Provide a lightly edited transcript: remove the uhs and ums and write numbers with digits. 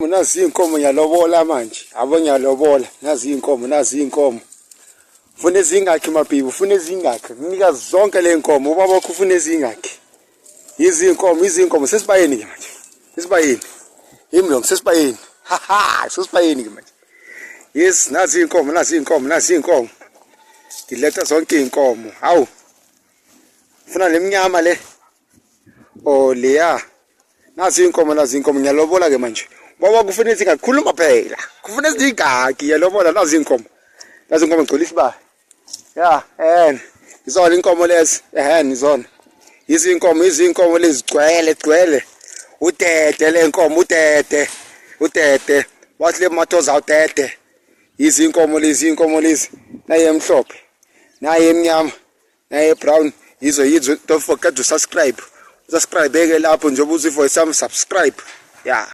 Nazi iy'nkomo ngiyalobola manje. Abo ngiyalobola. Nazi iy'nkomo, nazi iy'nkomo. Ufuna ezingakhi mabhibi, ufuna ezingakhi. Kunika zonke le nkomo. Ubaba wakho ufuna ezingakhi. Izinkomo, izinkomo sesibayeni ke manje. Sesibayeni. Imlongo sesibayeni. Ha ha, sesibayeni ke manje. Yes, nazi iy'nkomo, nazi iy'nkomo, nazi iy'nkomo. Ngiletha zonke iy'nkomo. Hawu. Ufuna lemnyama le. Oh leya. Nazi inkomo nazi inkomo ngiyalobola ke manje. Baba kufuna izingakhuluma phela. Kufuna izingaki ngiyalobola nazi inkomo. Nazi inkomo ngigcwele isibaya. Ya, eh. Izona inkomo lezi. Ehhe izona. Izinkomo izinkomo lezi gcwele gcwele. Udede le nkomo udede. Udede. Wathi le mathoza udede. Izinkomo lezi inkomo lezi. Naye emhlophe. Naye emnyama. Naye brown yizo yizo don't forget to subscribe. Subscribe ke lapho njengoba uzivoice yami subscribe. Yeah.